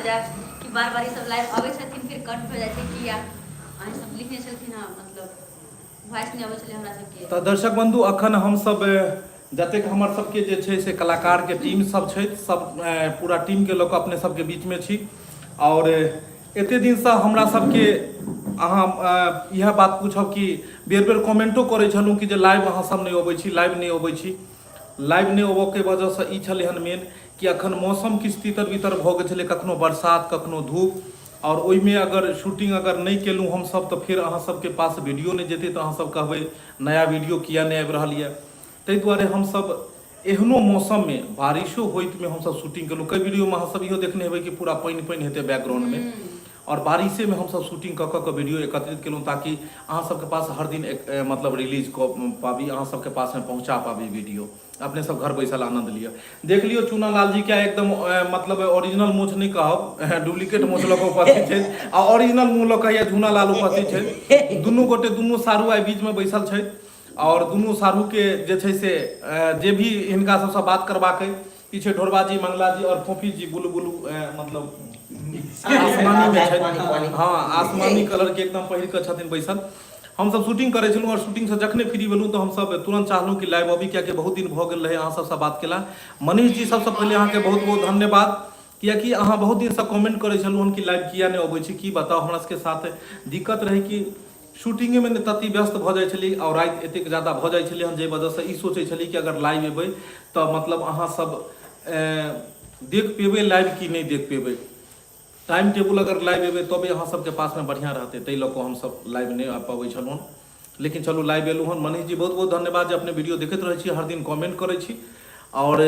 जायब कि बार बार ई सब लाइव अबै छथिन फिर कट भऽ जाइ छै किया। अहाँ सब लिखने छलखिन हँ, मतलब वॉइस नहि अबै छलै हमरा सबके। तऽ दर्शक बंधु, अखन हमसब जतेक हमर सबके जे छै से कलाकारके टीम सब छथि, सब पूरा टीमके लऽ कऽ अपने सबके बीचमे छी। आओर एते दिनसँ हमरा सबके अहाँ इएह बात पूछब कि बेर बेर कमेंटो करै छलहुँ कि जे लाइव अहाँ सब नहि अबै छी, लाइव नहि अबै छी। लाइव नहि अबऽके वजहसँ ई छलै हन मेन कि अखन मौसम किछु तितर बितर भऽ गेल छलै, कखनो बरसात कखनो धूप, आओर ओहिमे अगर शूटिंग अगर नहि केलहुँ हमसब तऽ फेर अहाँ सबके पास वीडियो नहि जेतै, तऽ अहाँ सब कहबै नया वीडियो किया नहि आबि रहल यऽ। ताहि दुआरे हमसब एहनो मौसममे बारिशो होइतमे हमसब शूटिंग केलहुँ। कई वीडियोमे अहाँ सब इहो देखने हेबै कि पूरा पानि पानि हेतै बैकग्राउंडमे, आओर बारिशेमे हमसब शूटिंग कऽ कऽ के वीडियो एकत्रित केलहुँ ताकि अहाँ सबके पास हर दिन एक मतलब रिलीज कऽ पाबी, अहाँ सबके पासमे पहुँचा पाबी वीडियो, अपने सब घर बैसल आनंद लिअ। देख लियौ चूना लाल जी के एकदम मतलब ओरिजिनल मोछ नहि कहब, डुप्लीकेट मोछ लऽ कऽ उपस्थित छै, आ ओरिजिनल मुँह लऽ कऽ झूना लाल उपस्थित छै। दुनू गोटे दुनू सारू आइ बीचमे बैसल छै, आओर दुनू सारूके जे छै से जे भी हिनका सबसँ बात करबाक अइ, ई छै ढोरबा जी, मंगला जी आओर फोफी जी, बुलु बुलु मतलब आसमानी मे छथि, हँ आसमानी कलर के एकदम पहिर कऽ छथिन बैसल। हमसब शूटिंग करै छलहुँ आओर शूटिंगसँ जखने फ्री भेलहुँ तऽ हमसब तुरन्त चाहलहुँ कि लाइव अबी, कियाकि बहुत दिन भऽ गेल रहै अहाँ सबसँ बात केला। मनीष जी, सबसँ पहिले अहाँके बहुत बहुत धन्यवाद, कियाकि अहाँ बहुत दिनसँ कमेंट करै छलहुँ हन कि लाइव किया नहि अबै छी। की बताउ, हमरा सबके साथ दिक्कत रहै कि शूटिंगेमे ने तते व्यस्त भऽ जाइ छलियै आओर राति एतेक ज्यादा भऽ जाइ छलै हन, जाहि वजहसँ ई सोचै छलियै कि अगर लाइव एबै तऽ मतलब अहाँ सब देख पेबै लाइव कि नहि देख पेबै। टाइम टेबुल अगर लाइव एबै तबे अहाँ सबके पासमे बढ़िआँ रहतै, ताहि लऽ कऽ हमसब लाइव नहि आबि पबै छलहुँ। लेकिन चलू लाइव एलहुँ हन। मनीष जी, बहुत बहुत धन्यवाद जे अपने वीडियो देखैत रहै छी, हर दिन कमेंट करै छी। आओर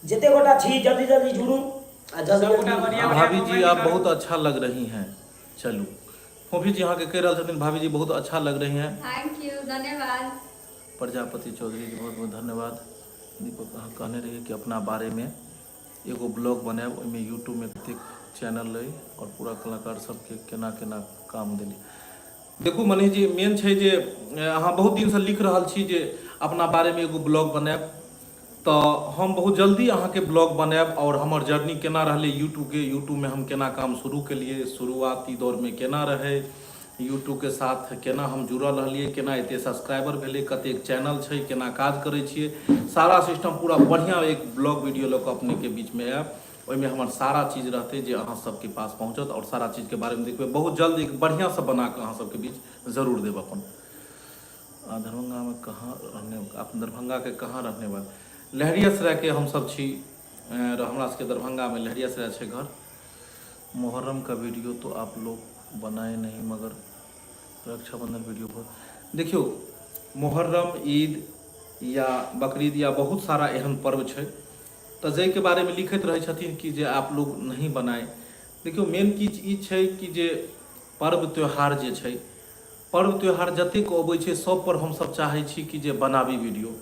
जते गोटा छी जल्दी जल्दी जुड़ू आ जल्दी सब गोटा जल्दी। बढ़िया बढ़िया भाभी जी कमेंट आप करू। बहुत अच्छा लग रही हैं। चलू फोफी जी अहाँके कहि रहल छथिन भाभी जी बहुत अच्छा लग रही हैं। Thank you, धन्यवाद। प्रजापति चौधरी जी बहुत बहुत धन्यवाद। दीपक, अहाँ कहने रहियै कि अपना बारेमे एगो ब्लॉग बनायब, ओहिमे यूट्यूबमे कतेक चैनल अइ आओर पूरा कलाकार सबके केना केना काम देली। देखू मनीष जी, मेन छै जे अहाँ बहुत दिनसँ लिख रहल छी जे अपना बारेमे एगो ब्लॉग बनायब, तऽ हम बहुत जल्दी अहाँके ब्लॉग बनायब आओर हमर जर्नी केना रहलै यूट्यूबके, यूट्यूबमे हम केना काम शुरू केलियै, शुरुआती दौरमे केना रहै, यूट्यूबके साथ केना हम जुड़ल रहलियै, केना एते सब्सक्राइबर भेलै, कतेक चैनल छै, केना काज करै छियै, सारा सिस्टम पूरा बढ़िआँ एक ब्लॉग वीडियो लऽ कऽ अपनेके बीचमे आयब। ओहिमे हमर सारा चीज रहतै जे अहाँ सबके पास पहुँचत आओर सारा चीजके बारेमे देखबै। बहुत जल्द एक बढ़िआँसँ बना कऽ अहाँ सबके बीच जरूर देब। अपन आ दरभंगा में कहाँ रहने, आप दरभंगा के कहाँ रहने वाले? लहरियासराय के हम सब छी, हमरा सबके दरभंगा में लहरियासराय छै घर। मुहर्रम का वीडियो तो आप लोग बनाए नहीं, मगर रक्षाबंधन वीडियो बहुत। देखियौ, मुहर्रम, ईद या बकरीद या बहुत सारा एहन पर्व छै तऽ जाहिके बारेमे लिखैत रहै छथिन कि जे आप लोग नहीं बनाए। देखियौ, मेन चीज ई छै कि जे पर्व त्योहार जे छै, पर्व त्योहार जतेक अबै छै सब पर हमसब चाहै छी कि जे बनाबी वीडियो,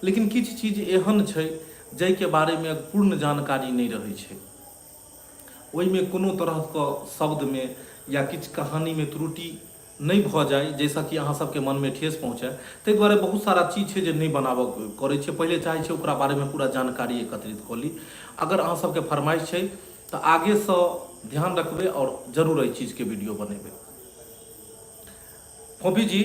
लेकिन किछु चीज एहन छै जाहिके बारेमे पूर्ण जानकारी नहि रहै छै, ओहिमे कोनो तरहके शब्दमे या किछु कहानीमे त्रुटि नहि भऽ जाय जाहिसँ कि अहाँ सबके मनमे ठेस पहुँचै, ताहि दुआरे बहुत सारा चीज छै जे नहि बनाबऽ करै छियै। पहिले चाहै छियै ओकरा बारेमे पूरा जानकारी एकत्रित कऽ ली। अगर अहाँ सबके फरमाइश छै तऽ आगेसँ ध्यान रखबै आओर जरूर एहि चीजके वीडियो बनेबै। फोफी जी,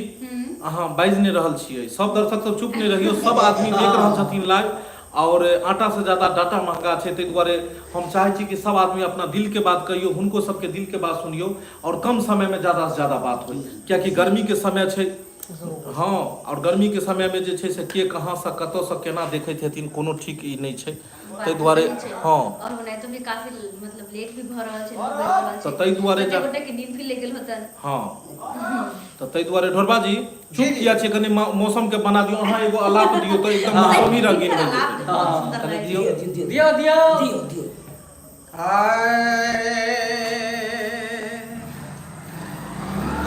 अहाँ बाजि नहि रहल छियै, सब दर्शक सब चुप नहि रहियौ, सब आदमी देख रहल छथिन लाइव। आओर आटा से ज्यादा डाटा महंगा छै, ताहि दुआरे हम चाहै छी कि सब आदमी अपना दिल के बात कहियौ, हुनको सबके दिल के बात सुनियौ आओर कम समय में ज्यादा से ज्यादा बात होइ, कियाकि गर्मी के समय छै। हँ, आओर गर्मी के समय में जे छै से के कहाँ से कतऽ से केना देखैत हेथिन कोनो ठीक ई नहि छै, ताहि दुआरे। हँ, और ओनाहितो भी काफी मतलब लेट भी भऽ रहल छै, नौ बाजि रहल तऽ छै। ताहि दुआरे कते गोटे के नींद भी लागि गेल होतन। हँ, तऽ ताहि दुआरे ढोरबा जी, चुप किया छियै? कनि मौसम के बना दियौ, अहाँ एगो अलाप दियौ तऽ एकदम मौसम ही रंगीन भऽ अलाप जेतै। तऽ बहुत सुंदर कनि लागै दियौ। छै। दियौ। दियौ दियौ। दियौ दियौ।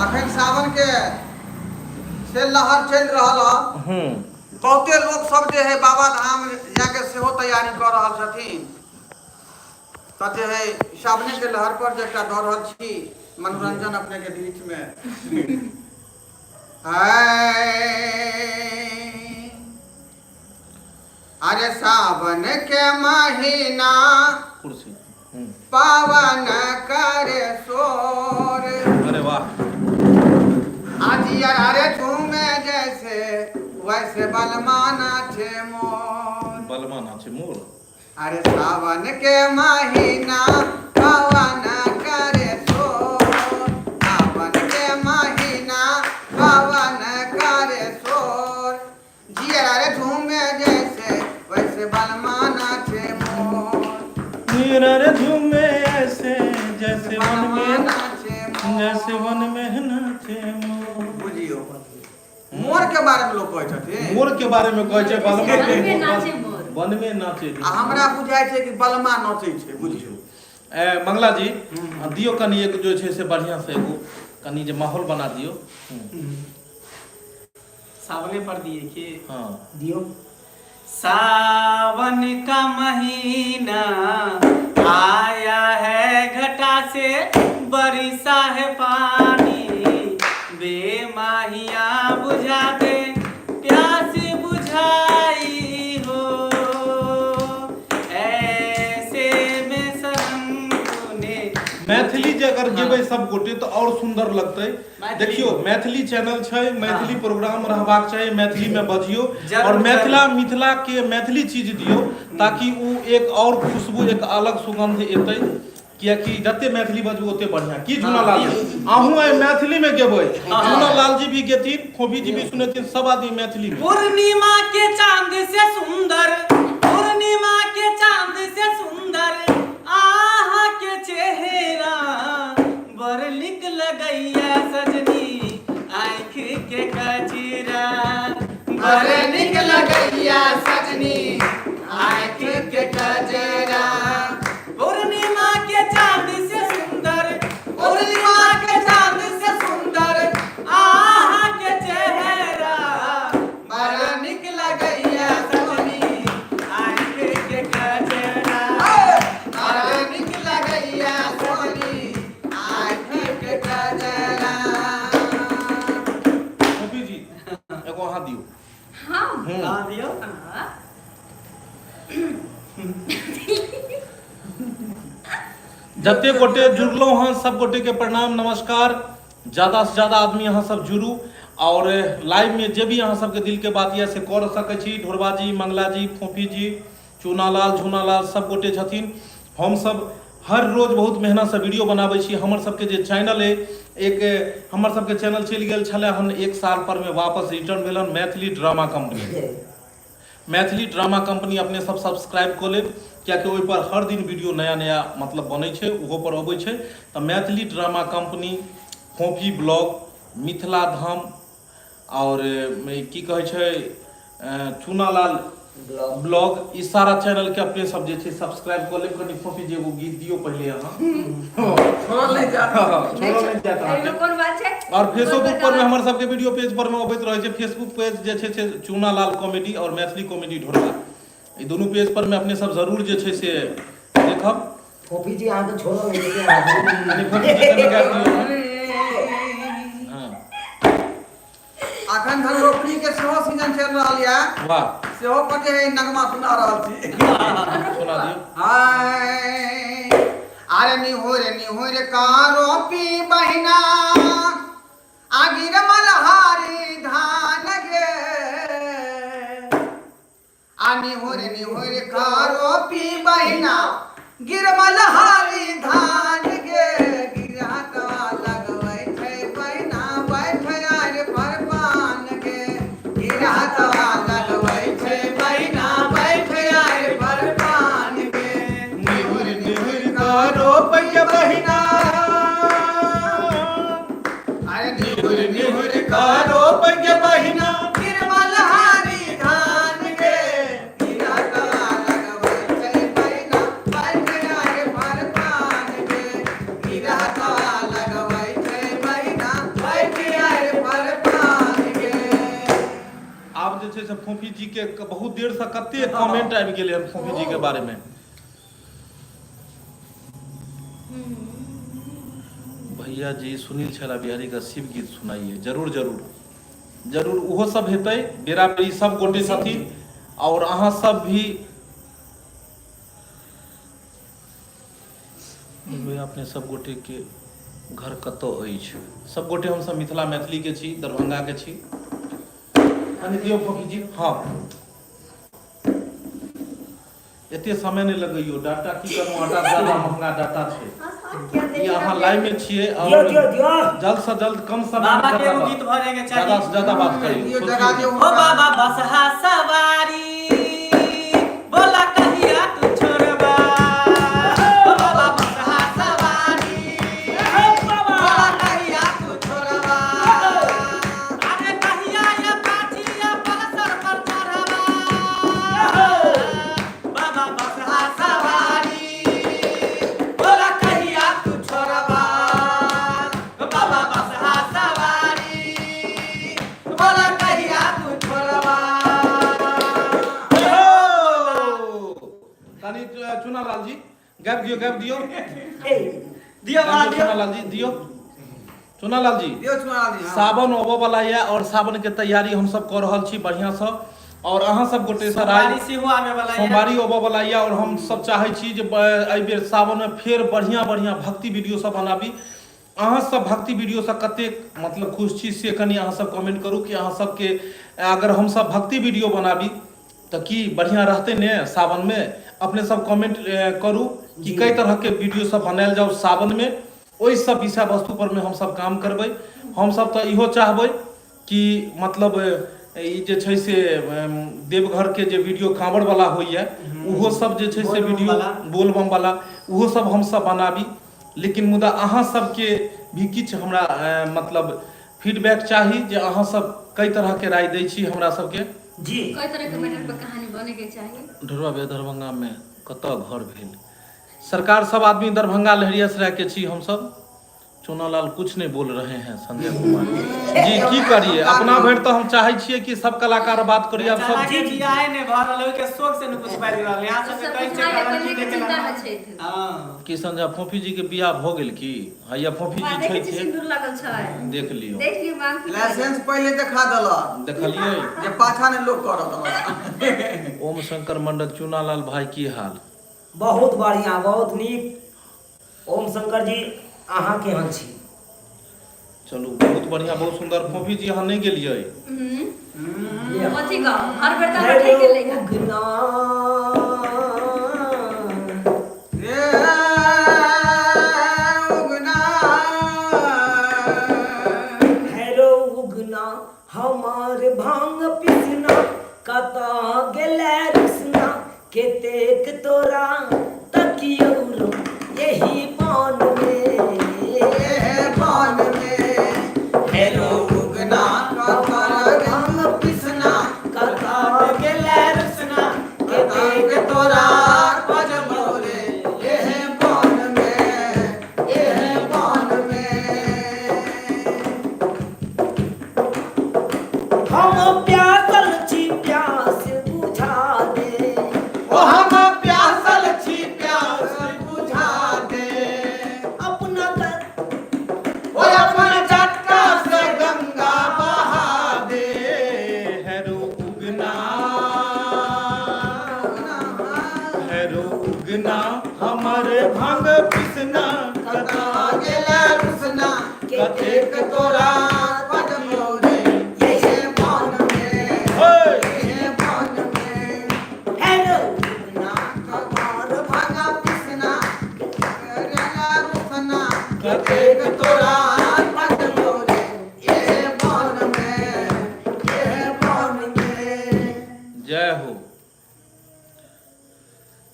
अखन सावन के से लहर चलि रहल है। बहुते लोक सब जे है बाबा धाम जाके सेहो तैयारी कऽ रहल छथिन, तऽ जे है सावने के लहर पर जे एकटा दऽ रहल छी मनोरंजन अपने के बीच में। अरे सावन के महीना कुर्सी पवन करे शोर। अरे वाह। आजिया रे झूमे जैसे वैसे बलमा नाचे मोर। बलमा नाचे मोर। अरे सावन के महीना पवन करे शोर, सावन के महीना पवन करे शोर, जिया रे झूमे जैसे वैसे बलमा नाचे मोर। मेरा रे झूमे ऐसे जैसे वन बलमा में नाचे मोर। जैसे वन में नाचे मोर। बुझियौ, मोर के बारे में लोग कहै छथिन। मोर के बारे में कहै छै बलमा वन में नाचे मोर। वन में नाचे। आ हमरा बुझाइ छै कि बलमा नचै छै, बुझियौ। ए, मंगला जी दियौ कनि एक जो छै से बढ़िया से एगो कनि जे माहौल बना दियौ। सावने पर दिए कि हँ। दियौ। सावन का महीना आया है, घटा से बरसा है पानी, बेमाहिया बुझा दे प्यास बुझाई हो, ऐसे में सनम तूने। मैथिली जे अगर गेबै सब गोटे तऽ आओर सुन्दर लगतै। मैथिली। देखियौ, मैथिली चैनल छै, मैथिली प्रोग्राम रहबाक चाही, मैथिली में बजियौ जरूर, और मिथिला जरूर। मिथिला के मैथिली चीज दियौ ताकि ओ एक और खुशबू, एक अलग सुगंध एतै, कियाकि जते मैथिली बजबू ओते बढ़िया। की झूना लाल जी, अहूँ आइ मैथिली में गेबै? झूना लाल जी भी गेथिन, फोफी जी भी सुनेथिन, सब आदमी मैथिली में। पूर्णिमा के चांद से सुंदर, पूर्णिमा के चांद से सुंदर आहा के चेहरा, बड़ निक लगैया सजनी आँख के कजरा, बड़ निक लगैया सजनी आँख के कजरा, पूर्णिमा के चांद से सुंदर, पूर्णिमा के चांद से सुंदर आहा के चेहरा, बड़ा निक लगैया सजनी आँख के कजरा, बड़ा नीक लगैया सजनी आँख के कजरा। फोफी जी एगो अहाँ दियौ। हम? हाँ, दियौ। हाँ। जते गोटे जुड़लहुँ हँ सब गोटे के प्रणाम नमस्कार। ज्यादा से ज्यादा आदमी अहाँ सब जुड़ू और लाइव में जे भी अहाँ सबके दिल के बात यऽ से कर सकै छी। ढोरबा जी, मंगला जी, फोफी जी, चूनालाल, झूनालाल सब गोटे छथिन। हम सब हर रोज बहुत मेहनत से वीडियो बनाबै छी। हमर सबके जे चैनल अइ, एक हमर सबके चैनल चलि गेल छलै हन एक साल पर में वापस रिटर्न भेल हन, Maithili drama company. Maithili drama company अपने सब सब्सक्राइब कऽ लेब, कियाकि ओहि पर हर दिन वीडियो नया नया मतलब बनै छै, ओहो पर अबै छै। तऽ मैथिली ड्रामा कंपनी, फोफी ब्लॉग, मिथिला धाम आओर की कहै छै चूनालाल ब्लॉग, ई सारा चैनल के अपने सब जे छै सब्सक्राइब कऽ लेब। कनि फोफी जी एगो गीत दियौ पहिले अहाँ। छोड़ल नहि जायत। छोड़ल नहि जायत एहिमे अहाँके। कोन बात छै? और फेसबुक कोन पर में हमर सबके वीडियो पेज पर में अबैत रहै छै। फेसबुक पेज जे छै से चूनालाल कॉमेडी और मैथिली कॉमेडी ढोरबा, ई दुनू पेज पर में अपने सब जरूर जे छै से देखब। फोफी जी अहाँके छोड़ल नहि जेतै अहाँके। कनि फोफी जी कनि गाबि दियौ। हँ। अखन धन रोपनी के सेहो सीजन चलि रहल यऽ। वाह। सेहो पर जे है नगमा सुना रहल छी। सुना दियौ। हाय, अरे निहुर निहुर का रोपी बहिना आगिर मलहारी धान गे, आ निहुर निहुर का रोपी बहिना गिरमल हारी धान गे, गिरहतवा लगबै छै बहिना बैठ आर पर पान गे, गिरहतवा लगबै छै बहिना बैठ आर पर पान गे, निहुर निहुर का रोपैया बहिना, अरे निहुर निहुर का रोपैया बहिना गिरमल हारी धान गे, गिरहतवा लगबै छै बहिना बैठ आर पर पान गे, गिरहतवा लगबै छै बहिना बैठ आर पर पान गे। आब जे छै से फोफी जी के बहुत देर से कते कमेंट आबि गेलै हन फोफी जी के बारे में। भैया जी सुनील छैला बिहारी का शिव गीत सुनाइए। जरूर जरूर जरूर, ओहो सब हेतै बेरा बेरी, सब गोटे छथिन और अहाँ सब भी। भैया अपने सब गोटे के घर कतऽ अछि? सब गोटे हमसब मिथिला मैथिली के छी, दरभंगा के छी। कनि दियौ फोकी जी। हँ, एते समय नहि लगैयौ। डाटा की करू, आटा ज्यादा महंगा डाटा छै। ई अहाँ लाइव में छियै दियौ और दियौ दियौ। जल्द से जल्द कम समय में बाबा के ज्यादा एगो बात गीत भऽ जायके ज्यादा चाही। से ज्यादा बात करियौ। दियौ, सोचियौ जगा दियौ। ओ बाबा बसहा सवारी बोला कहिया तू छोड़बा, ओ बाबा बसहा सवारी बोला कहिया तू छोड़बा, अरे कहिया ये पाछिया पलसर पर चढ़बा, बाबा बसहा सवारी बोला कहिया तू छोड़बा, बाबा बसहा सवारी बोला कहिया तू छोड़बा। कनि चुना लाल जी गाबि दियौ, गाबि दियौ। ए, दियो बाबा गाबि दियौ दियो। चुना लाल जी, दियौ चुना लाल जी। दियौ चुना जी। हाँ। सावन अबऽ वाला यऽ और सावन के तैयारी हमसब कऽ रहल छी बढ़िया सँ और अहाँ सब गोटे सँ राय। सोमवारी सेहो आबे वाला यऽ। सोमवारी अबऽ वाला यऽ और हम सब चाहै छी जे एहि बेर सावन में फेर बढ़िया बढ़िया भक्ति वीडियो सब बनाबी। अहाँ सब भक्ति वीडियो सँ कतेक मतलब खुश छी से कनि अहाँ सब कमेंट करू कि अहाँ सबके अगर हम सब भक्ति वीडियो बनाबी तऽ की बढ़िया रहतै ने सावन में? अपने सब कमेंट करू कि कई तरह के वीडियो सब बनायल जाउ सावन में। ओहि सब विषय वस्तु पर में हम सब काम करबै। हम सब तऽ इहो चाहबै कि मतलब ई जे छै से देवघर के जे वीडियो कांवर वाला होइया उहो सब जे छै से बोलबम वीडियो वाला। बोलबम वाला उहो सब हम सब बनाबी, लेकिन मुदा अहाँ सबके भी किछु हमरा मतलब फीडबैक चाही जे अहाँ सब कई तरह के राय दै छी हमरा सबके। जी। कई तरह के मैटर पर कहानी बने के चाही। ढोरबा भैया दरभंगा में कतऽ घर भेल? सरकार सब आदमी दरभंगा लहेरियासराय के छी हमसब। चुनालाल कुछ नहीं बोल रहे हैं। संजय कुमार जी की करिए, अपना भरि तऽ हम चाहै छियै कि सब कलाकार बात करिए। आब सब बेचारा के बियाहे नहि भऽ रहल, ओहिके शोक से ने कुछ बाजि रहल। यहाँ सब सबके कहै कुछ छै माय लड़की कन्या के देखे चिंता ला। में छथि। हँ। की संजय फोफी जी के बियाह भऽ गेल की? हैया फोफी वाह, जी देखै छी छथि। सिन्दूर लागल छै। देख लियौ। देख लियौ मांग फूटल। लाइसेंस पहिले देखा देलक देखलियै जे पाछा ने लोक करत हमरा। ओम शंकर मंडल चुनालाल भाई की हाल? बहुत बढ़िया, बहुत नीक। ओम शंकर जी अहाँ केहन छी? चलू बहुत बढ़िया, बहुत सुंदर। फोफी जी अहाँ नहि गेलियै? हम्म। कथी गाँव हर बेर तऽ हमर ठकि गेलै। उगना रे उगना, हैरो उगना हमार भांग पिसना, कतऽ गेलै रुसना, केतेक तोरा तकियौ रो एही बन में, एहे बन में। हैरो उगना कतर भांग पिसना, कतऽ गेलै रुसना, केतेक केतेक तोरा बजबौ रे एहे बन में, एहे बन में। हम प्यासल छी प्यास बुझा दे, ओ हम प्यासल छी प्यास बुझा दे, अपना ओ अपन जट्टा से गंगा बहा दे। हैरो उगना, हैरो उगना हमर भांग पिसना, कता गेला रुसना, कतेक तोरा बजबौ रे एहे बन में, हे! एहे बन में। हैरो उगना हमार भागा पिसना गेला रुसना, कतेक तोरा बजबौ रे एहे बन में, एहे बन में। जय हो।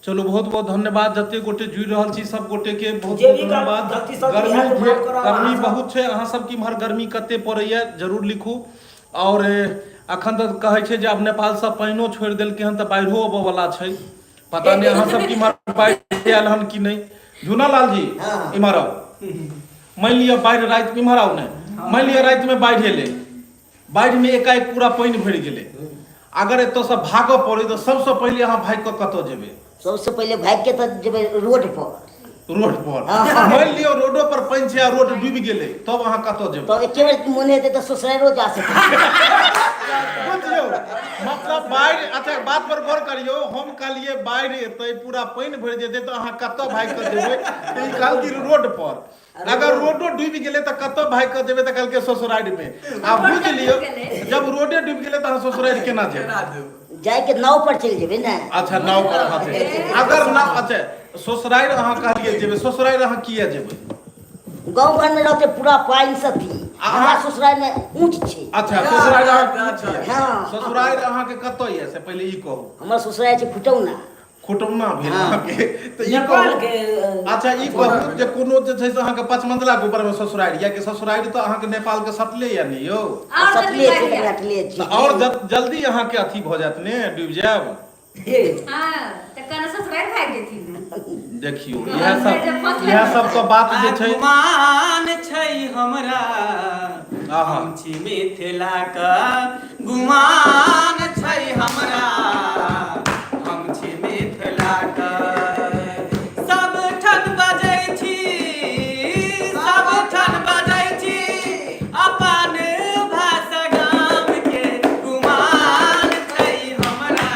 चलू बहुत बहुत धन्यवाद जते गोटे जुड़ि रहल छी सब गोटे के बहुत जे बहुत भी धन्यवाद। गलती सब गर्मी बिहार के माफ करब गर्मी अहाँ सब। बहुत छै। अहाँ सब इम्हर गर्मी कते पड़ैया जरूर लिखू। और अखन तऽ कहै छै जे आब नेपाल से पानिओ छोड़ि देलकै हन तऽ बाढ़िओ अबऽ वाला छै। पता नहि अहाँ सब इम्हर बाढ़ि आयल हन कि नहि। झूनालाल जी हाँ। इम्हर आउ। मानि लिअ बाढ़ि राति इम्हर आउ ने, मानि लिअ राति में बाढ़ि एलै, बाढ़ि में एकाएक पूरा पानि भरि गेलै, अगर एतऽसँ भागऽ पड़ै तऽ सबसँ पहिले अहाँ भागि कऽ कतऽ जेबै? सबसँ पहिले भागि के तऽ जेबै रोड पर। रोड पर। मानि लियौ रोडो पर पानि छै आ रोड डूबि गेलै, तब अहाँ कतऽ जेबै? तब एके बेर मोन हेतै तऽ ससुरालो जा सकै। बुझियौ, मतलब बाढ़ि, अच्छा बात पर गौर करियौ, हम कहलियै बाढ़ि एतै पूरा पानि भरि जेतै तऽ अहाँ कतऽ भागि कऽ जेबै, तऽ ई कहलखिन रोड पर। अगर रोडो डूबि गेलै तऽ कतऽ भागि कऽ जेबै, तऽ कहलकै ससुरारिमे। आ बुझि लियौ जब रोडे डूबि गेलै तऽ अहाँ ससुरारि केना जेबै? जाइके नाव पर चलि जेबै ने। अच्छा नाव पर अहाँ जेबै। अगर नाव, अच्छा ससुरारि अहाँ कहलियै जेबै, ससुरारि अहाँ किया जेबै? गाँव घरमे रहतै पूरा पानि सब भी, हमरा ससुरारिमे ऊँच छै। अच्छा ससुरारि अहाँके ऊँच यऽ। हँ। ससुरारि अहाँके कतऽ यऽ से पहिले ई कहू। हमर ससुरारि छै खुटौना। खुटौना भेल अहाँके, तऽ ई नेपाल कहू के अच्छा ई कहू जे कोनो जे छै से अहाँके पचमंजला के ऊपर मे ससुरारि यऽ कि ससुरारि तऽ अहाँके नेपाल के सटले यऽ ने यौ? आओर जल्दी सटले छै, बाढ़ि आयत। अटले छै। तऽ आओर जल्दी अहाँके अथी भऽ जायत ने, डूबि जायब। हँ, तऽ केना ससुरारि भागि जेथिन। देखियौ इएह सब, इएह सब तऽ बात जे छै। गुमान छै हमरा, आहा। हम छी मिथिला क गुमान छै हमरा, हम छी मिथिला क। सब ठन बजै छी, सब ठन बजै छी अपन भाषा गाम के, गुमान छै हमरा,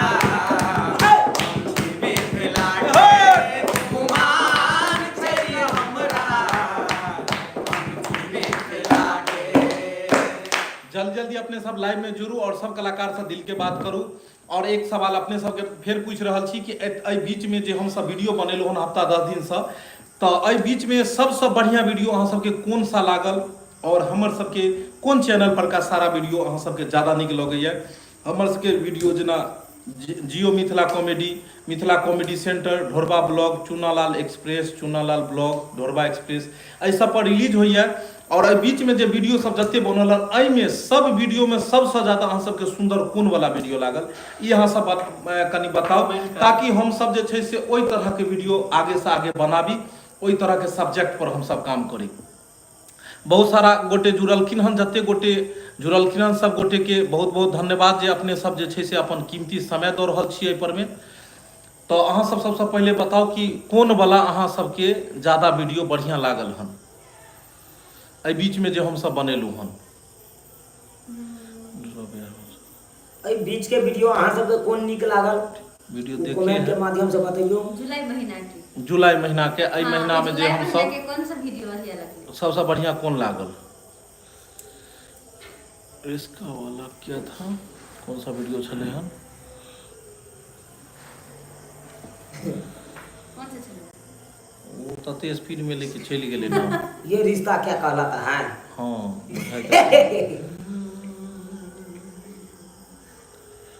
हम छी मिथिला के, गुमान छै हमरा, हम छी मिथिला के। जल्दी जल्दी अपने सब लाइव में जुड़ू और सब कलाकार से दिल के बात करू। और एक सवाल अपने सबके फेर पूछि रहल छी कि एहि बीच में जे हम सब वीडियो बनेलहुँ हन हफ्ता 10 दिन से, तऽ एहि बीच में सबसँ बढ़िआँ वीडियो अहाँ सबके कोन सा लागल और हमर सबके कोन चैनल पर का सारा वीडियो अहाँ सबके ज्यादा नीक लगैया? हमर सबके वीडियो जेना Jio Mithila comedy, Mithila comedy centre, Dhorba blog, Chunalal express, Chunalal blog, Dhorba express, एहि सब पर रिलीज होइया। और एहि बीच में जे वीडियो सब जते बनल हन एहिमे सब वीडियो में सबसँ ज्यादा अहाँ सबके सुंदर कोन वाला वीडियो लागल, ई अहाँ सब कनि बताउ, ताकि हम सब जे छै से ओहि तरह के वीडियो आगे से आगे बनाबी, ओहि तरह के सब्जेक्ट पर हम सब काम करी। बहुत सारा गोटे जुड़लखिन हन, जते गोटे जुड़लखिन हन सब गोटे के बहुत बहुत धन्यवाद जे अपने सब जे छै से अपन कीमती समय दऽ रहल छी एहि पर में। तऽ अहाँ सब सबसँ पहिले बताउ कि कोन वाला अहाँ सबके ज्यादा वीडियो बढ़िआँ लागल हन एहि बीच में जे हम सब बनेलहुँ हन? एहि बीच के वीडियो अहाँ सबके कोन नीक लागल वीडियो देखिए कमेंट के माध्यम से बतैयौ। जुलाई महीना के, जुलाई महीना के एहि हाँ, महीना में जे जुलाई हम महीना सब के कोन सा वीडियो बढ़िया लगलै? सबसे बढ़िया कोन लागल? इसका वाला क्या था, कौन सा वीडियो छलै हन? कोन सा छलै? ओ तते स्पीड में लेके चलि गेलै ना। ये रिश्ता क्या कहलाता है। हाँ, बुझाइ तऽ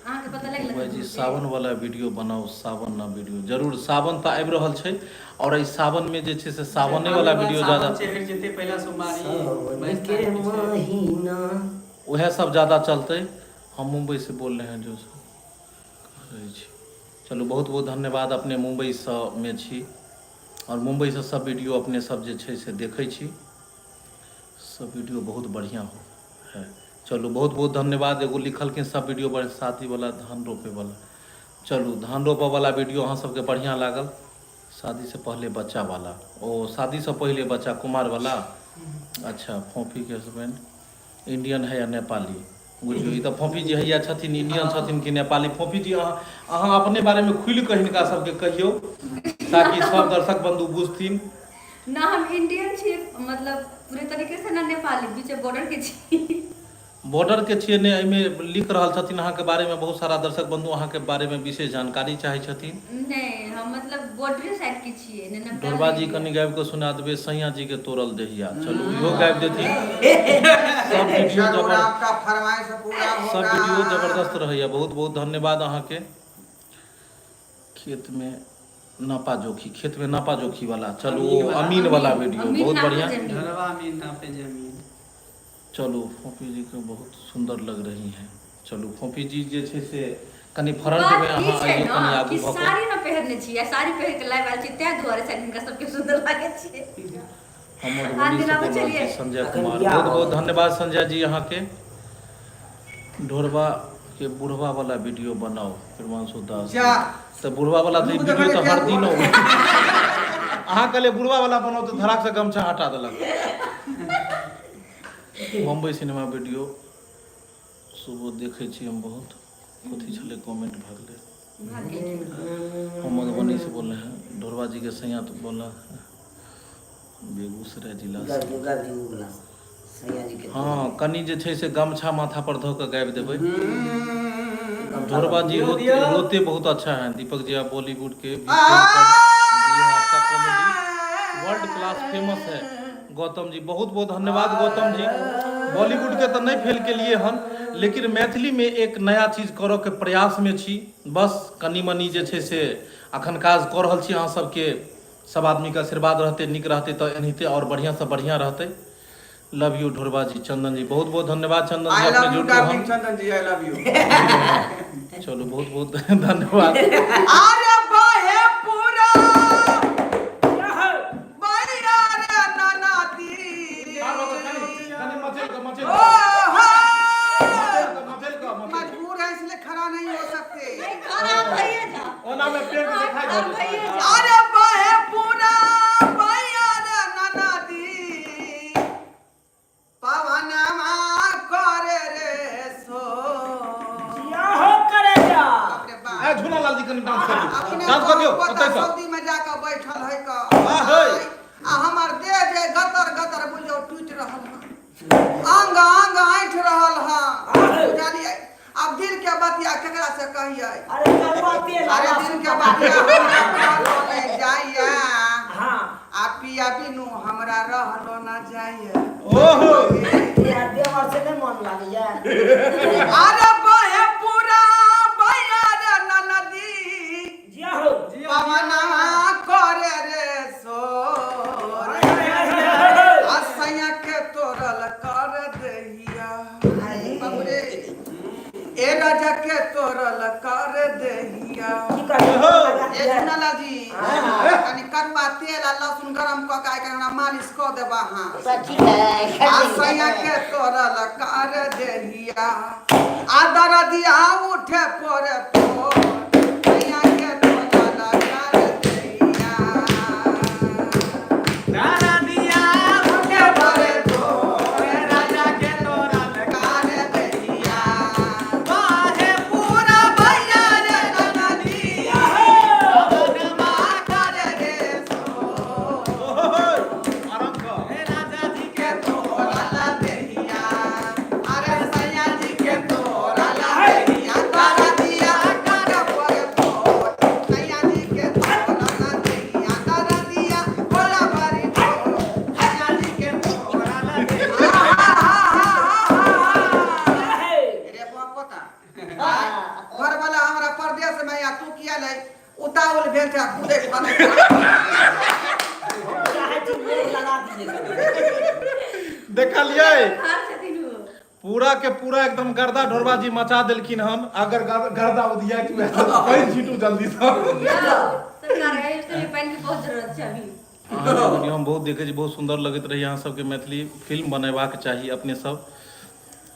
अहाँके पता लगल? भाईजी सावन वाला वीडियो बनाउ, सावन ना वीडियो जरूर। सावन तऽ आबि रहल छै और एहि सावन में जे छै से सावने वाला वीडियो ज्यादा चढ़ि जेतै पहिला सोमवारी सावन 22 के तारीख के छै। महीना वएह सब ज्यादा चलतै। हम मुंबई से बोल रहे हैं जो रहै छी। चलू बहुत बहुत धन्यवाद, अपने मुंबईसँ मे छी और मुंबईसँ सब वीडियो अपने सब जे छै से देखै छी, सब वीडियो बहुत बढ़िया हो है। चलू बहुत बहुत धन्यवाद। एगो लिखलखिन सब वीडियो बड़ शादी वाला, धान रोपे वाला। चलू धान रोपऽ वाला वीडियो अहाँ सबके बढ़िया लागल। शादी से पहले बच्चा वाला, ओ शादी से पहले बच्चा कुमार वाला। अच्छा फोफी के हस्बैंड इंडियन है या नेपाली? बुझियौ ई तऽ फोफी जी हैया छथिन, इंडियन छथिन कि नेपाली? फोफी जी अहाँ अहाँ अपने बारेमे खुलि कऽ हिनका सबके कहियौ ताकि सब दर्शक बंधु बुझथिन। ना हम इंडियन छी मतलब पूरे तरीके से, ना नेपाली, बीचे बॉर्डर के छी। बॉर्डर के छियै ने, एहिमे लिख रहल छथिन अहाँके बारेमे बहुत सारा दर्शक बंधु अहाँके बारेमे विशेष जानकारी चाहै छथिन। नहीं हम मतलब बॉर्डर साइड के छियै ने, नेपाल ढोरबा जी के। कनि गाबि कऽ सुना देबै सैया जी के तोड़ल देहिया। चलू इहो गाबि देथिन। सब वीडियो जरूर जबर आपका फरमाइश पूरा सब होगा। वीडियो जबरदस्त रहैया, बहुत बहुत धन्यवाद अहाँके। खेत में नापा जोखी, खेत में नापा जोखी वाला, चलू ओ अमीन वाला वीडियो अमीन बहुत नापे बढ़िया। जमीन। ढोरबा मीन नापे जमीन। चलू फोफी जी के बहुत सुंदर लग रही हैं। चलू फोफी जी जे छै से कनि फ्रंट में बात ई अहाँ छै आइयो ने कनि आगू कि भऽ कऽ। साड़ी न पहिरने छी आ साड़ी पहिर के लाइव आयल छी, ताहि दुआरे शायद हिनका सबके सुंदर लागै छै। हम आन मधुबनी दिन से आबै बोल रहल छी छलियै। संजय अखन कुमार, बियाह बहुत भऽ बहुत गेल। धन्यवाद संजय जी अहाँके। ढोरबा के बुढ़वा वाला वीडियो बनाओ, प्रेमांशु दास। जा। तऽ बुढ़वा वाला तऽ ई मुँह वीडियो देखले तऽ हर क्या दिन बोल। अबै। अहाँ कहलियै बुढ़वा वाला बनाउ तऽ धड़ाक से गमछा हटा देलक। बम्बई सिनेमा वीडियो सुबह देखै छी हम बहुत। कथी छलै कमेंट भागलै। हम मधुबनी से बोल रहे हैं, ढोरबा जी के सैया तो बोल रहे हैं बेगूसराय जिला से। गाबि दियौ, गाबि दियौ उ वला सैया जी के। हँ, कनि जे छै से गमछा माथा पर धऽ कऽ गाबि देबै। ढोरबा जी रोते रोते बहुत अच्छा है। दीपक जी आप बॉलीवुड के भी फिल्म कर दिए हैं, आपका कॉमेडी वर्ल्ड क्लास फेमस है। गौतम जी बहुत बहुत धन्यवाद। गौतम जी बॉलीवुड के तऽ नहि फेल केलिए हन, लेकिन मैथिली में एक नया चीज करऽ के प्रयास में छी। बस कनि मनि जे छै से अखन काज कऽ रहल छी। अहाँ सबके सब आदमी के आशीर्वाद रहतै, नीक रहतै तऽ एनाहिते आओर बढ़िआँ से बढ़िआँ रहतै। लव यू ढोरबा जी। चंदन जी बहुत बहुत धन्यवाद। चंदन जी I अपने लव you जुड़लहुँ हन। Darling Chandan ji, I love you. चलू, बहुत बहुत धन्यवाद। अरे बाहे पूरा बैया रे ननाती। ओ हो, मजबूर है इसलिए खड़ा नहीं हो सकते। खड़ा भइए जा। ओना में पेट देखाई खड़ा भइए जा। अरे बाहे पूरा बैया रे ननाती, पवनमा करे रे सो। जिया हो करे जा। बाप रे बाप। ए झूला लाल जी, कनि डांस कर दियौ, अपने डांस कर दियौ। पोता ओतै सँ सऊदी में जाके बैठल है का। वाह है। आ हमर देह जे गतर गतर बुझो टूटि रहल है, अंग अंग ऐंठ रहल है, बुझलियै? आब दिल के बतिया केकरा से कहियै? अरे करुआ तेल। अरे दिल के बतिया हमरा रहलो नहीं जाइया। हाँ। आ पिया बिनु हमरा रहलो ना जाइया। ओहो। यार, देवर से नहीं मन लागैया। अरे बहे पूरा बैया रे ननदी, जिया हो। पवना करे रे सोर, असैया के तोरल कर दहिया। बाबू रे, ए राजा के तोरल कर दहिया। की करियै? ए सुनला जी, कनि करुआ तेल आ लहसुन गरम कऽ के आइ हमरा मालिश कऽ देबा अहाँ। तऽ ठीक है। असैया के तोरल कर दहिया, आ दरदिया उठे पोरे पोर, सैया के तोरल कर दहिया। दादा दिया उठे पोरे पोर, राजा के तोरल कर दहिया। बाहे पूरा भैया रे ननदी, पवनमा कर रे सो। ओहो, आराम कर। राजा जी के तोरल दहिया, अरे सैया जी के तोरल दहिया, दरदिया कर पोरे पोर, सैया जी के तोरल दहिया, दरदिया होला भरी पोर, सैया जी के तोरल दहिया। रे पोता, घर वाला हमरा परदेश में या तू किया ले उतावल भेल छै आ कूदै फानै। हम चाहै छी मेघ लगा दियै। देखलियै? खार छथिन ओ। पूरा के पूरा एकदम गर्दा ढोरबा जी मचा देलखिन हन। अगर गर्दा उधिया के पानि छीटू जल्दी से। सरकार, एहि सब पानि के बहुत जरूरत छै अभी। अहाँके वीडियो हम बहुत देखै छी, बहुत सुन्दर लगैत रहै। अहाँ सबके मैथिली फिल्म बनेबाक चाही। अपने सब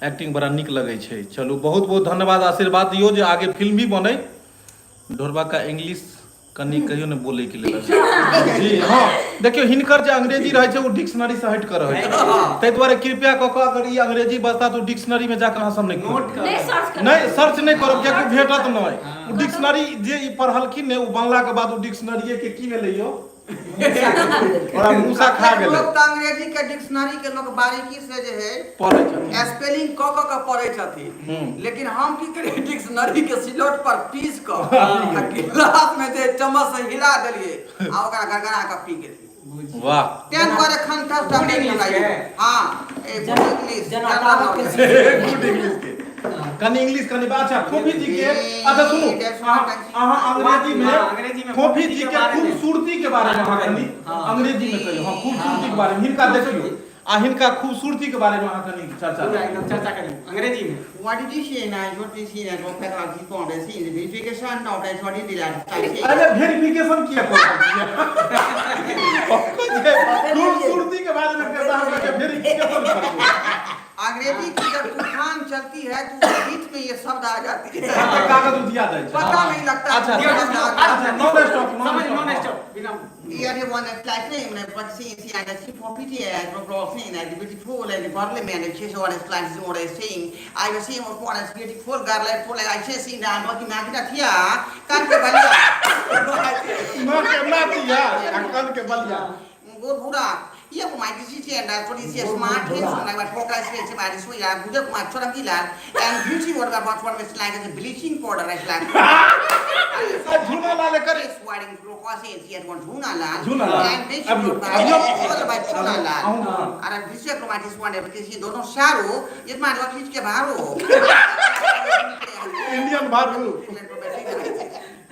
एक्टिंग बड़ा नीक लगै छै। चलू, बहुत बहुत धन्यवाद। आशीर्वाद दियौ जे आगे फिल्म भी बनै। ढोरबा का इंग्लिश कनि कहियो ने बोलै के लेल जी। हँ, देखियौ, हिनकर जे अंग्रेजी रहै छै ओ डिक्शनरी से हटि कऽ रहै छै। ताहि दुआरे कृपया कऽ कऽ अगर ई अंग्रेजी बजता तऽ ओ डिक्शनरी में जाकऽ अहाँ सब नहि नोट खोजबै। कर। नहि सर्च कर। नहि, सर्च नहि करब, कियाकि भेटत नहि। ओ डिक्शनरी जे ई पढ़लखिन ने, ओ बनलाके बाद ओ डिक्शनरीए के की भेलै यौ, ओकरा मूसा खा गेलै। लोक तऽ अंग्रेजी के डिक्शनरी के लोक बारीकी से जे है पढ़ै छथिन। स्पेलिंग कऽ कऽ के पढ़ै छथिन, लेकिन हम की करियै, डिक्शनरी के सिलौट पर पीस कऽ आ गिलास में जे चम्मच से हिला देलियै आ ओकरा गड़गड़ा कऽ पी गेलियै। वाह। तें दुआरे कंठस्थ Good नहि English हमरा। के? हाँ, ए गुड इंग्लिश। जेना जनरल ताबत के नॉलेज। गुड इंग्लिश के कनि इंग्लिश कनि। अच्छा, फोफी जी के, अच्छा सुनू, अहाँ अंग्रेजी में हाँ, अंग्रेजी में फोफी जी के बारे में। खूबसूरती के बारे में अहाँ कनि हाँ। अंग्रेजी में कहियौ। हाँ, खूबसूरती के बारे में। हिनका देखियौ आ हिनका खूबसूरती के बारे में अहाँ कनि चर्चा पूरा करू। एकदम चर्चा करी अंग्रेजी में। 我的底线呢，说这些呢，说排行提高的是这个山脑袋说的的了，感谢。 अरे, वेरिफिकेशन किया कर रहल छियै? खूबसूरती के बारे में कहता हम के वेरिफिकेशन करू। अंग्रेजी की जब तूफान चलती है तो बीच में ये शब्द आ जाती है। कागज उधिया जाइ छै। पता नहीं लगता। अच्छा। कि शब्द आ गया। अच्छा, नॉन स्टॉप। समझ, नॉन स्टॉप बिना। माँ के नातिया आ कान के बलिया। आ झूना लाल करे झूना लाल। अब अब अरे विश्व कुमार दोनों सारो ये मारवा खींच के बाहर हो। इंडियन भारू।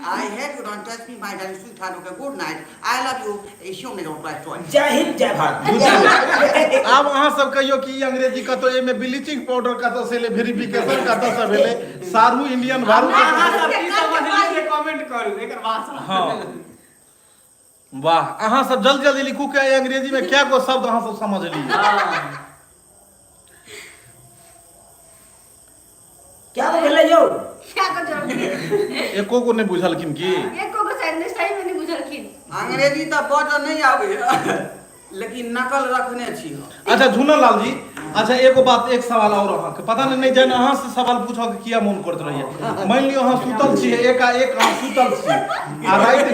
I hate you, don't touch me, my darling sweetheart. Okay, good night. I love you. Issue me don't like toy. जय हिंद जय भारत। आब अहाँ सब कहियो कि ई अंग्रेजी कतौ एमे ब्लीचिंग पाउडर कतौ से एलै, वेरिफिकेशन कतौ से भेलै, सारू इंडियन भारू अहाँ कतौ सब की समझलियै से कमेंट करू एकर भाषा। हाँ वाह, अहाँ सब जल्दी जल्दी लिखू के अंग्रेजी में क्या गो शब्द अहाँ सब समझलियै। हाँ। क्या भेलै यौ? क्या को जवाब एको गो नहि बुझलखिन की? एको गो शायद नहीं, सही में नहीं बुझलखिन। अंग्रेजी तऽ बजऽ नहि आबैया लेकिन नकल रखने छी हम। अच्छा झूना लाल जी, अच्छा एगो बात, एक सवाल और अहाँके, पता नहीं नहीं जाने अहाँ से सवाल पूछऽ के किया मोन करैत रहैया। मानि लियौ अहाँ सुतल छियै, एकाएक अहाँ सुतल छियै आ राति,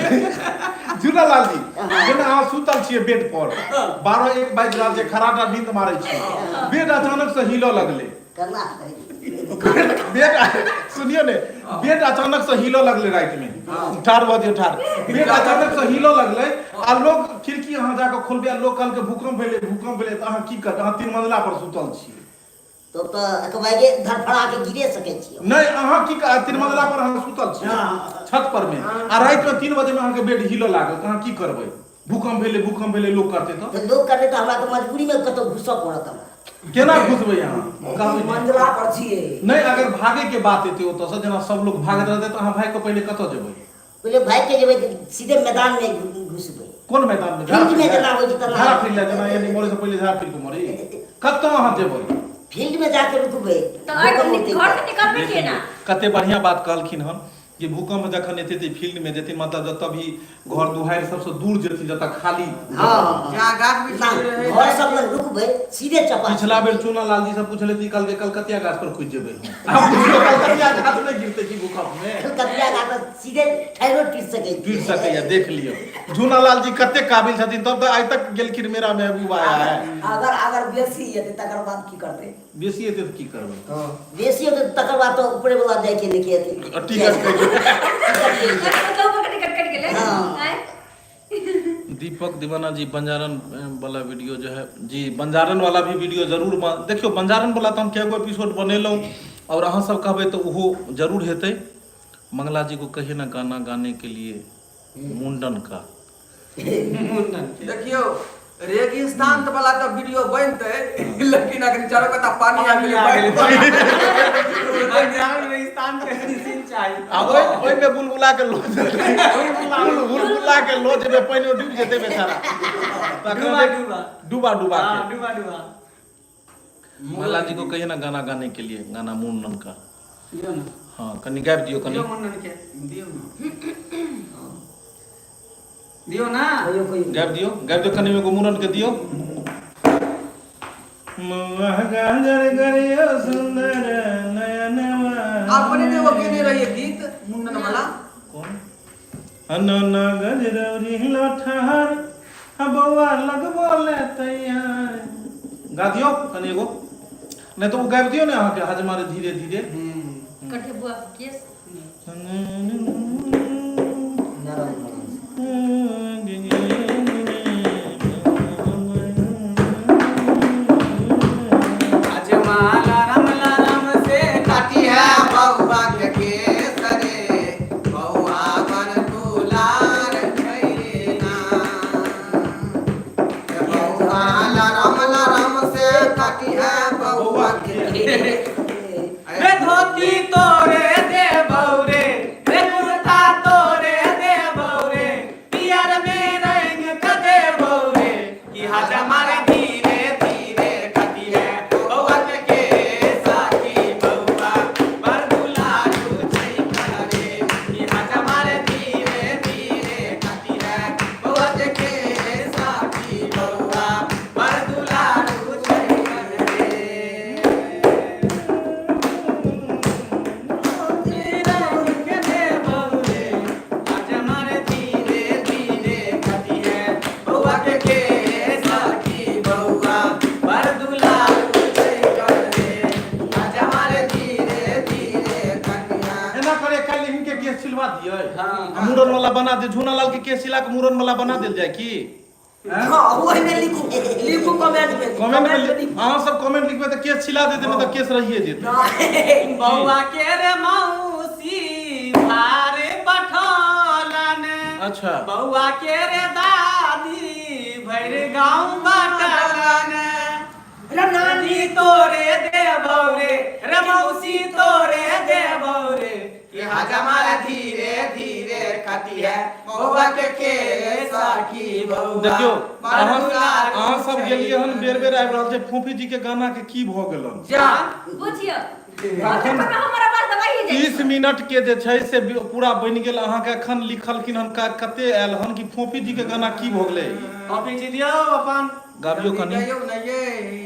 झूना लाल जी जेना अहाँ सुतल छियै बेड पर, 12-1 बाजि रहल छै, खराटा नींद मारै छियै, बेड अचानक से हिलऽ लगलै। करना बेड सुनियो ने, बेड अचानक से हिलऽ लगलै राति में, ठाढ़ भऽ दियौ ठाढ़, बेड अचानक से हिलऽ लगलै आ लोग खिड़की अहाँ जाकऽ खोलबै आ लोग कहलकै भूकंप भेलै भूकंप भेलै, तऽ अहाँ की करबै? अहाँ 3 मंजिला पर सुतल छियै। तो तऽ एकबाइगे धड़फड़ा के गिरे सकै छियै। नहि, अहाँ की 3 मंजिला पर अहाँ सुतल छियै छत पर में आ राति में 3 बजे में अहाँके बेड हिलऽ लागल, तऽ अहाँ की करबै? भूकंप भेलै भूकंप भेलै लोग करतै तऽ लोग करतै तऽ हमरा तऽ मजबूरी में कतौ घुसऽ पड़त हमरा। केना घुसबै अहाँ? कहबै मंजिला पर छियै। नहि, अगर भागे के बात एतै ओतऽसँ, जेना सब लोग भागैत रहतै, तऽ अहाँ भागि कऽ पहिले कतऽ जेबै? पहिले भागि के जेबै तऽ सीधे मैदान में घुसबै। कोन मैदान में? फील्ड में जेना होइ छै तेना। झाड़ा फिर लए जेना, यानी मरै से पहिले झाड़ा फिर के मरी। कतऽ अहाँ जेबै? फील्ड में जाके रुकबै। तऽ घर से निकलबै केना? कते बढ़िया बात कहलखिन हन कि भूकंप जखन एतै तऽ फील्ड में जेथिन, मतलब जतऽ भी घर दुहारि सबसँ दूर जेथिन, जतऽ खाली हाँ। जहाँ गाछ वृक्ष रहै। घर सब लग रुकबै, सीधे चपा। पिछला बेर चूना लाल जी सब पूछले थी, कहलकै कलकतिया गाछ पर कूदि जेबै। आब बुझियौ कलकतिया गाछ नहि गिरतै की भूकंप में? कलकतिया गाछ पर सीधे ठहरो टूटि सकै। टूटि सकैया, देख लियौ झूना लाल जी कते काबिल छथिन, तब तऽ आइ तक गेलखिन मेरा महबूब आया है। अगर अगर बेसी एतै तकर बाद की करतै? बेसी एतै तऽ की करबै? बेसी एतै तकर बाद तऽ ऊपरे वाला जाइ के लेके एतै। टिकट कटि मतलब टिकट कटि गेलै। हाँ। दीपक दीवाना जी बंजारन वाला वीडियो जो है जी, बंजारन वाला भी वीडियो जरूर देखियौ, बंजारन वाला तऽ हम कए गो एपिसोड बनेलहुँ और अहाँ सब कहबै तऽ ओहो जरूर हेतै। मंगला जी को कहिए ना गाना गाने के लिए मुंडन का। मुंडन के। देखियौ रेगिस्तान वाला तऽ वीडियो बनतै लेकिन अखन चारू कता पानी आबि गेलै। बंजारन रेगिस्तान के सीन चाही। आ ओहिमे बुलबुला के लो जेतै, बुलबुला के लो जेबै, पानि मे डूबि जेतै बेचारा। तखन डूबा डूबा डूबा डूबा हाँ, के। डूबा डूबा। मंगला जी को कहिए ना गाना गाने के लिए, गाना मुंडन का। दियौ ना। हाँ कनी गाबि दियौ कनी। दियौ मुंडन के, दियौ ना, दियौ ना। कहियो कहियो गाबि दियौ, गाबि दियौ कनी एगो मुंडन के दियौ। मुआ गाजर गरियो सुंदर नयनवा। अपने ने वो गेने रहिए गीत मुंडन वाला। कौन? अनोना गजरौरी लठार आ बौआ लगबो ले तैयार। गा दियौ कनी एगो, नहि तऽ ओ गाबि दियौ ने अहाँके हजमा रे धीरे धीरे। कटे बुआ केस। नरम नरम। अजमाला राम राम से काटी है बौआ के केस रे, बौआ बन दुलार छैना। बौआ लरम लरम से काटी है बौआ के रे धोती तोरे दे बौरे, रे कुर्ता तोरे दे बौरे, पियर में रंग कदे बौरे, कि हाजा मारे धीरे धीरे कटी है बौआ के केसा की बौआ पर दुलारू छै करे, कि हाजा मारे धीरे धीरे कटी है बौआ के आ मूड़न वाला बना दे झूना लाल के केस छिला के मूड़न वाला बना देल जाए की हाँ ओहिमे लिखू लिखू कमेंट में कमेंट में लिखू अहाँ सब कमेंट लिखबै तऽ केस छिला देतै नहि तऽ केस रहिए जेतै नहि। बौआ के रे मौसी भारे पठौलन अच्छा बौआ के रे दादी भरि गाँव बाटलन रे नानी नानी तोरे देबौ रे रे मौसी तोरे देबौ रे कि हजमा धीरे धीरे कटिहे बौआ के के सखी बौआ देखियौ अहाँ मधुलाल अहाँ सब गेलियै हन बेर बेर आबि रहल छै फोफी जी के गाना के की भऽ गेलन जा बुझियौ अखन हमर आवाज दबाइए जाइ 30 मिनट के जे छै से पूरा बनि गेल अहाँके एखन लिखलखिन हन का कते आयल हन कि फोफी जी के गाना की भऽ गेलै फोफी जी दियौ अपन गाबियौ कनी कहियौ ने ये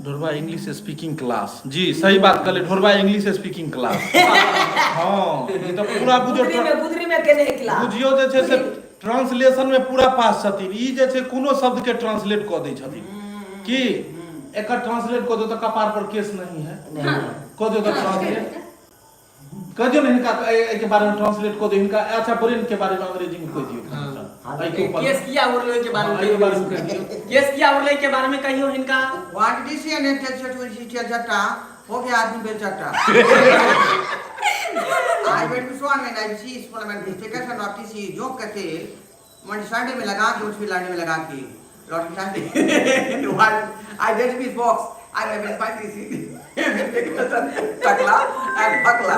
ढोरबा इंग्लिश स्पीकिंग क्लास जी सही बात कहले ढोरबा इंग्लिश स्पीकिंग क्लास हँ ई तऽ पूरा बुझियौ गुदरी में गुदरी में केने क्लास बुझियौ जे छै से ट्रांसलेशन में पूरा पास छथिन ई जे छै कोनो शब्द के ट्रांसलेट कऽ दै छथिन की एकर ट्रांसलेट कऽ दो तऽ कपार पर केस नहीं है कऽ दियौ तऽ ट्रांसलेट कह दियौ ने हिनका एहिके बारे में ट्रांसलेट कऽ दियौ हिनका अच्छा ब्रेन के बारे में अंग्रेजी में कह दियौ एहिके ऊपर केस किया उड़लै के बारे हाँ, में एहिके बारे में कह दियौ केस किया उड़लै के बारे में कहियो हिनका what D C N N T T C T चट्टा हो गया आदमी बेचट्टा I wait to one में आई सी स्कूल में स्टिकर से not सी जो कहते मन संडे में लगा के उसकी लाने में लगा के lot Sunday I get me box I may be five C टकला एंड बकला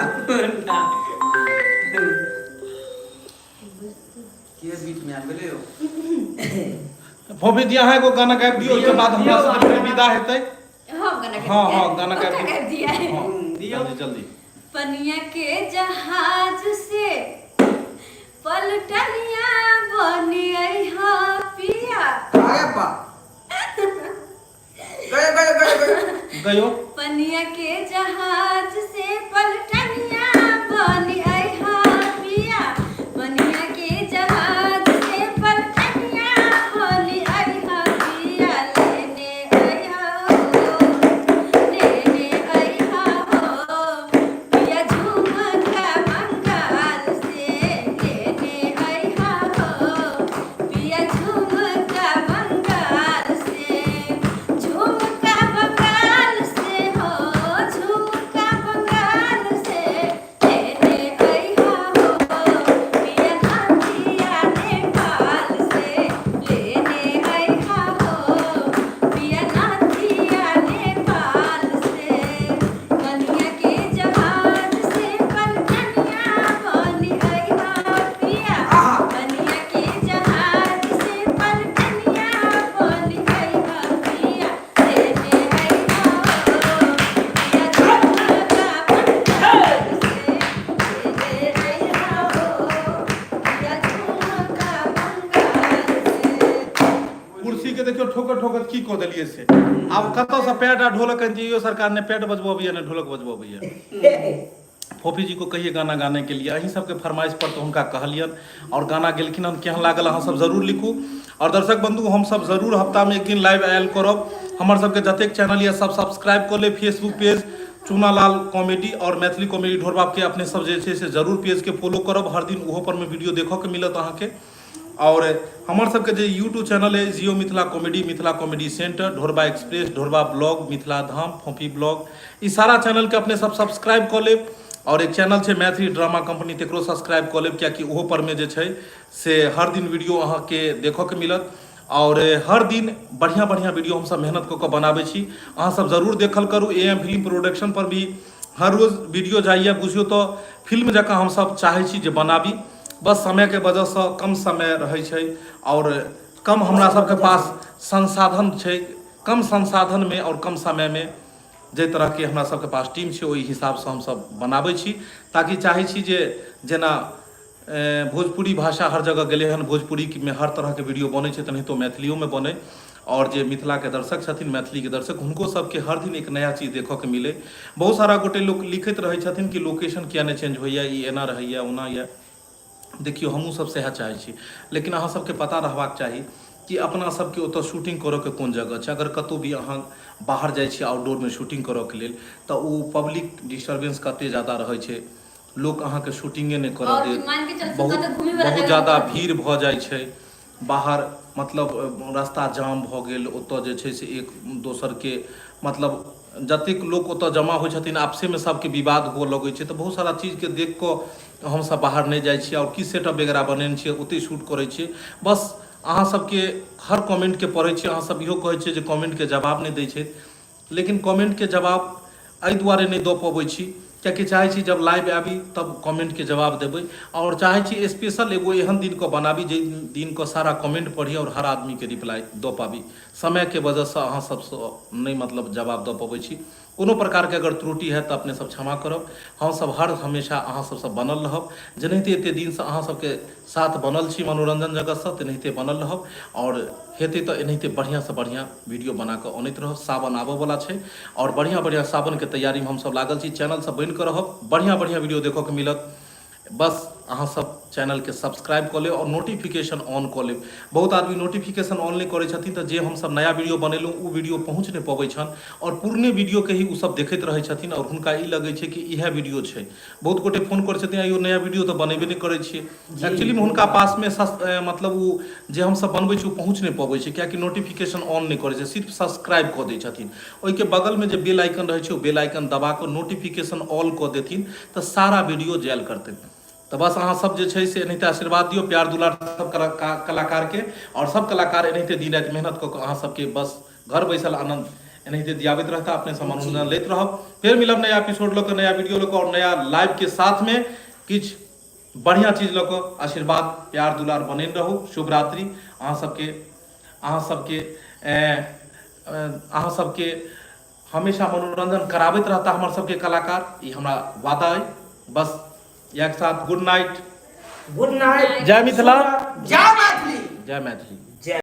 के बीच में आ गेलै हो भव्य जी अहाँ एगो गाना गाबि दियौ ओहिके बाद हमरा सबके फेर विदा हेतै हम गाना हाँ हाँ गाना गाबि गाबि दियौ दिया हाँ, दियौ। जल्दी जल्दी पनिया के जहाज से पलटनिया बनी अइहा पिया अरे बा गए गए गए गए गयो पनिया के जहाज से पलटनिया बनी अइहा पिया पनिया के जहाज से पलटनिया बनी अइहा पिया लेने अइहा हो लेने अइहा हो पिया झुमका बंगाल से लेने अइहा हो पिया झुमका बंगाल से झुमका बंगाल से हो झुमका बंगाल से लेने अइहा हो पिया नाथिया नेपाल से लेने अइहा हो पिया नाथिया नेपाल से कनिया के जहाज से पलटनिया बनी अइहा पिया कनिया के जहाज से पलटनिया बनी अइहा पिया लेने अइहा हो पिया झुमका बंगाल से लेने अइहा हो पिया झुमका बंगाल से कुर्सी के देखियो ठोकर ठोकर की कऽ देलियै से आब कतऽसँ पैड आ ढोलक अनतियै सरकार ने पैड बजबो अबैया ने ढोलक बजबो अबैया फोफी जी को कहिए गाना गाने के लिए अहीं सबके फरमाइश पर तऽ हुनका कहलियन आओर गाना गेलखिन हन केहन लागल अहाँ सब जरूर लिखू आओर दर्शक बंधु हम सब जरूर हफ्तामे एक दिन लाइव आयल करब हमर सबके जतेक चैनल यऽ सब सब्सक्राइब कऽ लेब फेसबुक पेज चूनालाल कॉमेडी आओर मैथिली कॉमेडी ढोरबाबके अपने सब जे छै से जरूर पेजके फॉलो करब हर दिन ओहो पर मे वीडियो देखऽके मिलत अहाँके आओर हमर सबके जे यूट्यूब चैनल अइ Jio Mithila comedy Mithila comedy centre Dhorba express Dhorba blog Mithila Dham Phophi blog ई सारा चैनलके अपने सब सब्सक्राइब कऽ लेब आओर एक चैनल छै मैथिली ड्रामा कम्पनी तकरो सब्सक्राइब कऽ लेब कियाकि ओहो परमे जे छै से हर दिन वीडियो अहाँके देखऽके मिलत आओर हर दिन बढ़िआँ बढ़िआँ वीडियो हमसब मेहनत कऽ कऽ बनाबै छी अहाँ सब जरूर देखल करू ए एम फिल्म प्रोडक्शन पर भी हर रोज वीडियो जाइए बुझियौ तऽ फिल्म जकाँ हमसब चाहै छी जे बनाबी बस समयके वजहसँ कम समय रहै छै आओर कम हमरा सबके पास संसाधन छै कम संसाधनमे आओर कम समयमे जाहि तरहके हमरा सबके पास टीम छै ओहि हिसाबसँ हमसब बनाबै छी ताकि चाहै छी जे जेना भोजपुरी भाषा हर जगह गेलै हन भोजपुरीमे हर तरहके वीडियो बनै छै तेनाहितो मैथिलियोमे बनै आओर जे मिथिलाके दर्शक छथिन मैथिलीके दर्शक हुनको सबके हर दिन एक नया चीज देखऽके मिलै बहुत सारा गोटे लोक लिखैत रहै छथिन कि लोकेशन किया नहि चेंज होइए ई एना रहैए ओना यऽ देखियौ हमहूँ सब सएह चाहै छी लेकिन अहाँ सबके पता रहबाक चाही कि अपना सबके ओतऽ शूटिंग करऽके कोन जगह छै अगर कतहु भी अहाँ बाहर जाइ छी आउटडोरमे शूटिंग करऽके लेल तऽ ओ पब्लिक डिस्टर्बेंस कते जादा रहै छै लोक अहाँके शूटिंगे नहि करऽ आओर देत मान के चल बहुत कतऽ घूमे वाला बहुत जगह ज्यादा होतै। भीड़ भऽ जाइ छै बाहर मतलब रास्ता जाम भऽ गेल ओतऽ जे छै से एक दोसरके मतलब जतेक लोक ओतऽ जमा होइ छथिन आपसेमे सबके विवाद हुअ लगै छै तऽ बहुत सारा चीजके देख कऽ हमसब बाहर नहि जाइ छियै आओर की सेटअप वगैरह बनेने छियै ओतहि शूट करै छियै बस अहाँ सबके हर कमेन्टके पढ़ै छियै अहाँ सब इहो कहै छियै जे कमेन्टके जवाब नहि दै छथि लेकिन कमेन्टके जवाब एहि दुआरे नहि दऽ पबै छी कियाकि चाहै छी जब लाइव आबी तब कमेन्टके जवाब देबै आओर चाहै छी स्पेशल एगो एहन दिनके बनाबी जाहि दिनके सारा कमेन्ट पढ़ी आओर हर आदमीके रिप्लाई दऽ पाबी समयके वजहसँ अहाँ सबसँ नहि मतलब जवाब दऽ पबै छी कोनो प्रकारके अगर त्रुटि हैत तऽ अपने सब क्षमा करब हमसब हर हमेशा अहाँ सबसँ बनल रहब जेनाहिते एते दिनसँ अहाँ सबके साथ बनल छी मनोरञ्जन जगतसँ तेनाहिते बनल रहब आओर हेतै तऽ एनाहिते बढ़िआँसँ बढ़िआँ वीडियो बना कऽ अनैत रहब सावन आबऽवला छै आओर बढ़िआँ बढ़िआँ सावनके तैयारीमे हमसब लागल छी चैनलसँ बनि कऽ रहब बढ़िआँ बढ़िआँ वीडियो देखऽके मिलत बस अहाँ सब चैनलके सब्सक्राइब कऽ लेब आओर नोटिफिकेशन ऑन कऽ लेब बहुत आदमी नोटिफिकेशन ऑन नहि करै छथिन तऽ जे हमसब नया वीडियो बनेलहुँ ओ वीडियो पहुँच नहि पबै छनि आओर पुरने वीडियोके ही ओसब देखैत रहै छथिन आओर हुनका ई लगै छै कि इएह वीडियो छै बहुत गोटे फोन करै छथिन आइयो नया वीडियो तऽ बनेबे नहि करै छियै एक्चुअलीमे हुनका पासमे सस मतलब ओ जे हमसब बनबै छी ओ पहुँच नहि पबै छै किएकि नोटिफिकेशन ऑन नहि करै छै सिर्फ सब्सक्राइब कऽ दै छथिन ओहिके बगलमे जे बेल आइकन रहै छै ओ बेल आइकन दबा कऽ नोटिफिकेशन ऑल कऽ देथिन तऽ सारा वीडियो जायल करतै तऽ बस अहाँ सब जे छै से एनाहिते आशीर्वाद दियौ प्यार दुलार सब कलाकारके आओर सब कलाकार एनाहिते दिन राति मेहनत कऽ कऽ अहाँ सबके बस घर बैसल आनन्द एनाहिते दियाबैत रहता अपने सब मनोरंजन लैत रहब फेर मिलब नया एपिसोड लऽ कऽ नया वीडियो लऽ कऽ आओर नया लाइव के साथ में किछु बढ़िआँ चीज लऽ कऽ आशीर्वाद प्यार दुलार बनेने रहू शुभ रात्रि अहाँ सबके अहाँ सबके अहाँ सबके हमेशा मनोरंजन कराबैत रहता हमर सबके कलाकार ई हमरा वादा अइ बस इएह के साथ गुड नाइट गुड नाइट जय मिथिला जय मैथिली जय मैथिली।